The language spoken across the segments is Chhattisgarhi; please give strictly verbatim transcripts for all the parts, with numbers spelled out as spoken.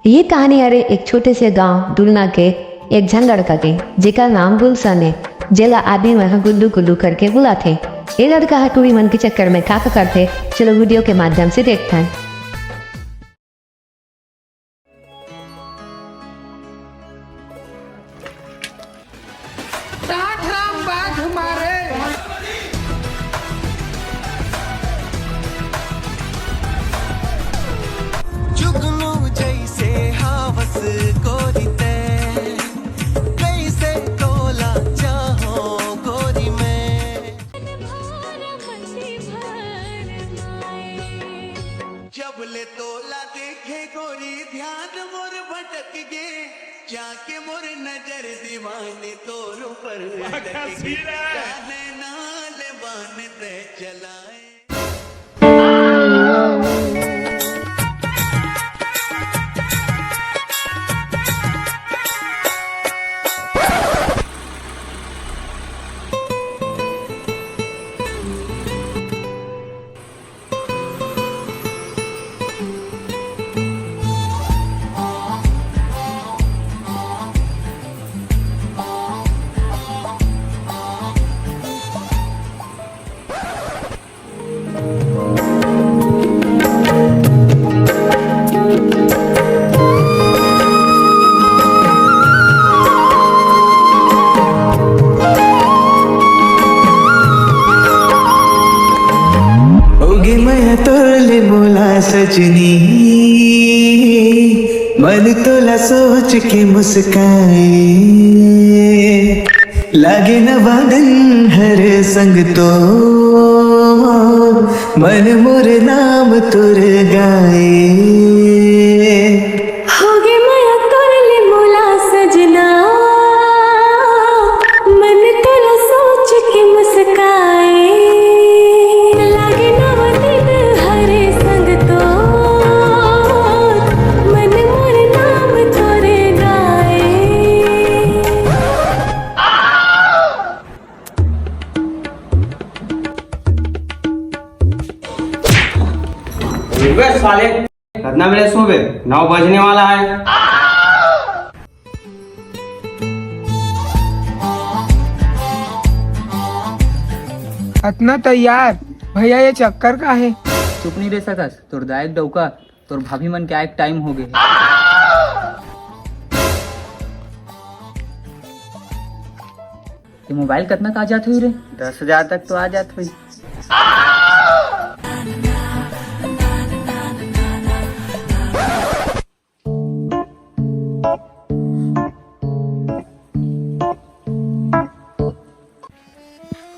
ये कहानी हरे एक छोटे से गांव दुलना के एक झन लड़का के, जेकर नाम गुलशन हे, जेला आदमी मन ह गुल्लू गुल्लू करके बुलाथे। ये लड़का ह टूरी मन के चक्कर में का का करथे, चलो वीडियो के माध्यम से देखथन। टाठ राम बाघ मारे। जुगनू जैसे हावस गोरी तैं, कैसे तोला चाहो गोरी मैं। जब ले तोला देखे गोरी ध्यान मोर भटक गे, जाके मोर नजर दीवाने तोर ऊपर अटक गे। काहे नाल बान तै चलाए। होगे मैं तोर ले मोला सजनी, मन तोला सोच के मुस्काए। लागे नवा दिन हर संग तो, मन मोर नाम तोर गाए। होगे मया तोर ले मोला सजना, मन तोला सोच के मुस्काए। लागे नवा दिन हर संग तो, मन मोर नाम तोर गाए। अबे साले, कितना बजे सोबे? नौ बजने वाला है। अतना तैयार भैया, ये चक्कर का हे? चुप नहीं रह सकस, तोर दायक डौका, तोर भाभी मन के आयक टाइम हो गए। ये मोबाइल कितना का आ जात हुई रे? दस हजार तक तो आ जात हुई।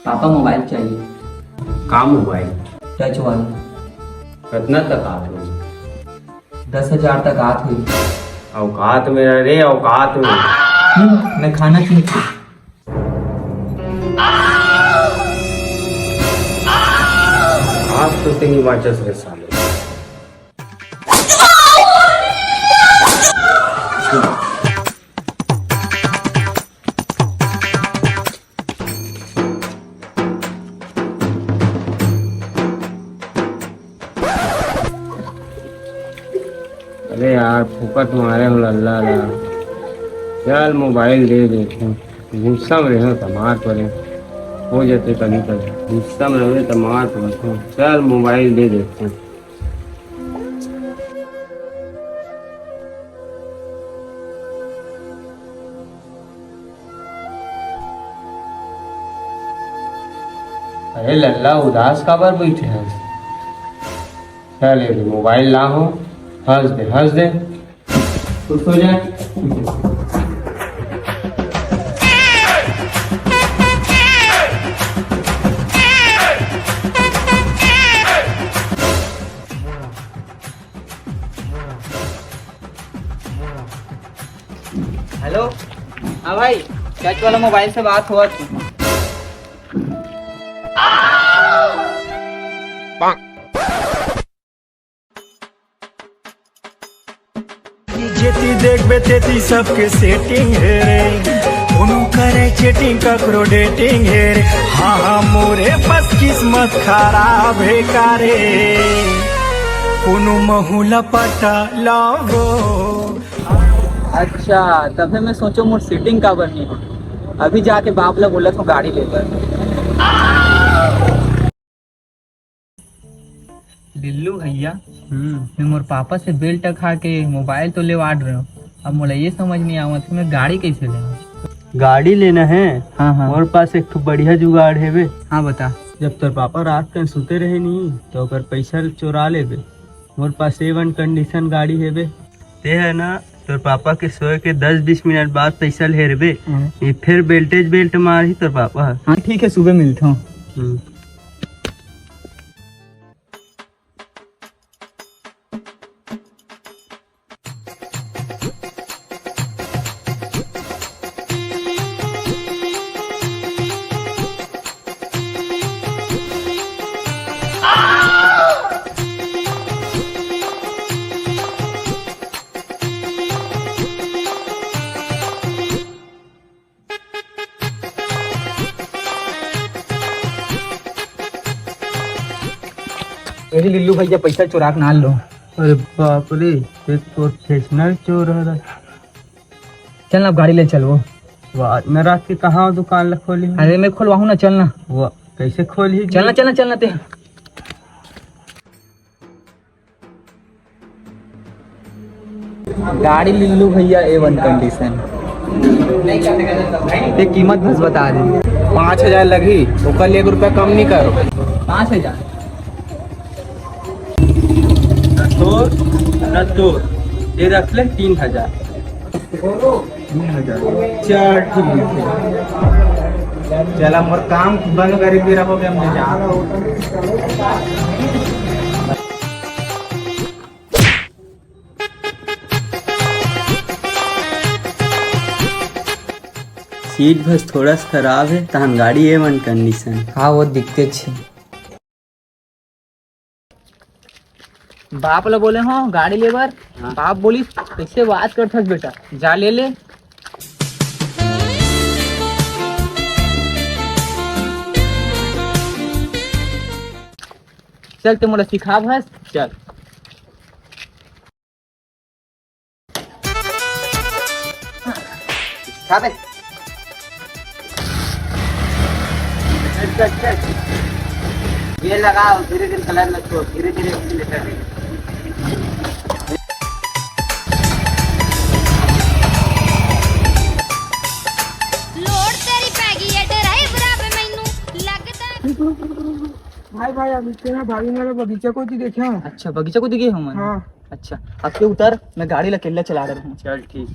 पापा, मोबाइल चाहिए। का मोबाइल? टच वाला। कितना तक आत हुई? दस हजार तक आत हुई। औकात में रह रे, औकात में। हम्म, मैं खाना चाहिए। आज तो तेरी बाचस रे साले। अरे यार, फुकट मारे हो लल्ला ला। चल, मोबाइल दे देते हैं। गुस्सा में रहे तो मार पड़े, हो जाते कभी कभी। गुस्सा में रहे तो मार पड़े। चल, मोबाइल दे देते हैं। अरे लल्ला, उदास काबर बैठे हस? चल, ये मोबाइल ला हो, हंस दे, हंस दे, खुश हो जा। हेलो, हाँ भाई, टच वाला मोबाइल से बात हुआ थी। जेती देखबे तेती सबके सेटिंग हे रे। कोनो करे चेटिंग, ककरो डेटिंग हे रे। हाँ हाँ, मोरे बस किस्मत खराब हे का रे। कोनो महू ला पटा लावो। अच्छा, तभे मैं सोचो मोर सेटिंग काबर नहीं हो। अभी जाके बाप ला बोलत हूँ गाड़ी ले बर। लिल्लू भैया, हम्म। मैं मोर पापा से बेल्ट खा के मोबाइल तो लेवाड़ रहे हो, अब मोला ये समझ नहीं आवत कि मैं गाड़ी कैसे लेना। गाड़ी लेना है? हाँ, हाँ। मोर पास एक ठो बढ़िया जुगाड़ है बे। हाँ, बता। जब तोर पापा रात कन सुते रहे नहीं, तो ओकर पैसा चुरा लेबे। मोर पास ए वन कंडीशन गाड़ी है बे। ते है ना, तोर पापा के सोए के दस बीस मिनट बाद पैसा ले रबे। हम्म। ये फिर बेल्टेज बेल्ट मारही तोर पापा। हाँ, ठीक है, सुबह मिलता हूँ। हम्म। यही लिल्लू भैया पैसा चुरा के ना लो। अरे बाप रे, एक प्रोफेशनल चोर है। चल ना, अब गाड़ी ले चल वो। वाह, मैं रात के कहाँ दुकान ला खोली हूँ? अरे मैं खोलवाहूँ ना, चल ना। वाह, कैसे खोली? चल ना, चल ना, चल ना ते। गाड़ी लिल्लू भैया ए वन कंडीशन। ते कीमत बस बता दे। पाँच हजार लगही, ओकर ले एक रुपया कम नहीं करो। पाँच हजार? न तोर, न तोर। ये रख ले तीन हजार। तीन हजार। चल ठीक है। चला मोर काम बंद करे के बेरा हो गया, मैं जा रहा हूँ। सीट बस थोड़ा सा खराब है, तहन गाड़ी ए वन कंडीशन। हाँ, वो दिखते छे। बाप ला बोले हो गाड़ी ले बर, हाँ। बाप बोलिस, "कैसे बात करथस बेटा, जा ले ले।" चल, ते मोला सिखा भस, चल। खा बे। चल, चल, चल। ये लगाओ, धीरे धीरे कलर मत छोड़, धीरे धीरे धीरे धीरे कर। लोड तेरी पैगी ये ड्राइवर अब मैनू लगता। भाई, भाई, अभी तेरा भाभी मेरा बगीचा को जी देखे हैं। अच्छा, बगीचा को दिखे हम। हाँ। अच्छा, अब ते उतर, मैं गाड़ी ला अकेला चला रहा हूँ। चल ठीक।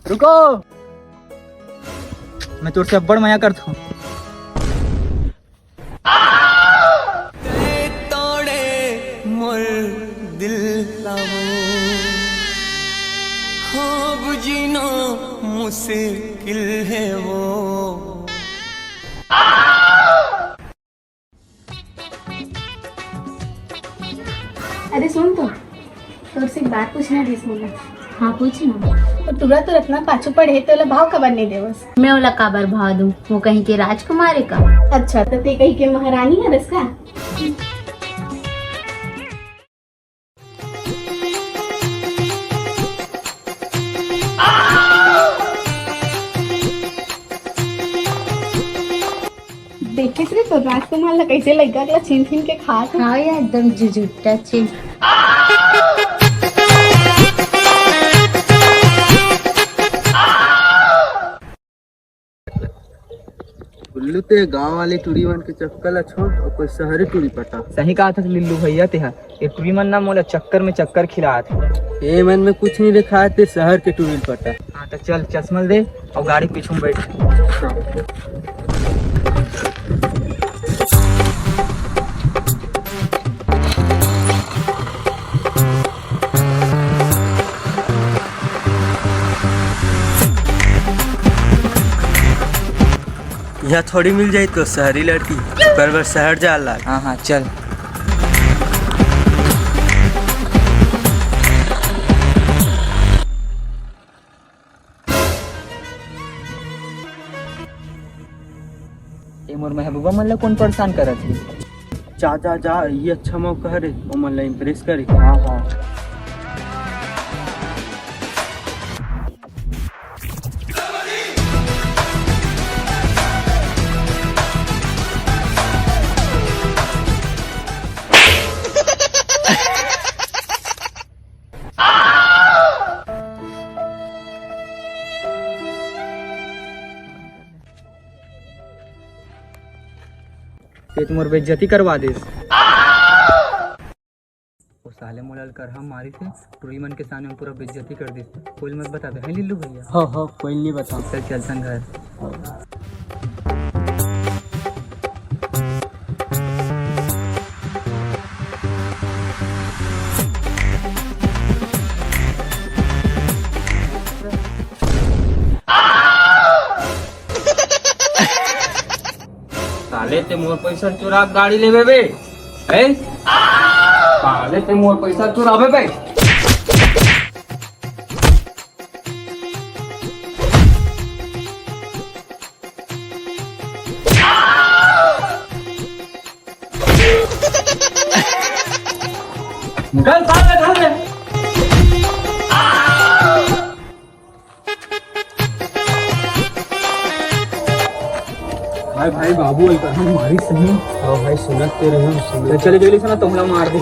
रुको, मैं तोर से अब्बड़ मया करत हूँ। तोड़े मोर दिल ला वो, हाँ, बुझना मुश्किल है वो। अरे सुन तो, तोर से एक बात पूछना रहिस मोला। हाँ, पूछ ना। वो टुरा तो रत्ना पाछू पड़े हे, ते ओला भाव काबर नहीं देवस? मैं ओला काबर भाव दूं? वो कहीं के राजकुमार हे का? अच्छा, तो ते कहीं के महारानी हरस का? देखे रे, तो राजकुमार ला कैसे लइका ला छीन छीन के खात हे। हाँ यार, एकदम जुजुट्टा छीन। लू ते गांव वाले टूरी मन के चक्कर ला छोड़ अउ कोई शहरी टूरी पटा। सही कहा था लिल्लू भैया तेहा, ये टूरी मन ना मोला चक्कर में चक्कर खिलात हे। ए मन में कुछ नहीं रखा, ते शहर के टूरी पटा। हाँ तो चल, चश्मा दे अउ गाड़ी पीछू में बैठ। यहाँ थोड़ी मिल जाई तो शहरी लड़की, पर बर शहर जा लाग। हाँ हाँ चल। ए मोर महबूबा मन ला कौन परेशान करत हे? जा जा जा, ये अच्छा मौका हरे, ओमन ला इम्प्रेस करे। हाँ हाँ। ते तो मोर बेइज्जती करवा देस। ओ साले मोला करहा मारिस हे, टूरी मन के सामने में पूरा बेइज्जती कर दिस। कोई मत बताबे, हैं लिल्लू भैया? हो हो, कोई नहीं बता। चल चलथन घर। साले ते मोर पैसा चुरा के गाड़ी लेबे बे, हैं? साले ते मोर पैसा चुराबे बे। निकल साले घर से। भाई, भाई, बाबू, एक हम मारी सही। हाँ भाई, सुनत ते रहे, सुनत। चले, जल्दी सुना, तुमला मार दे।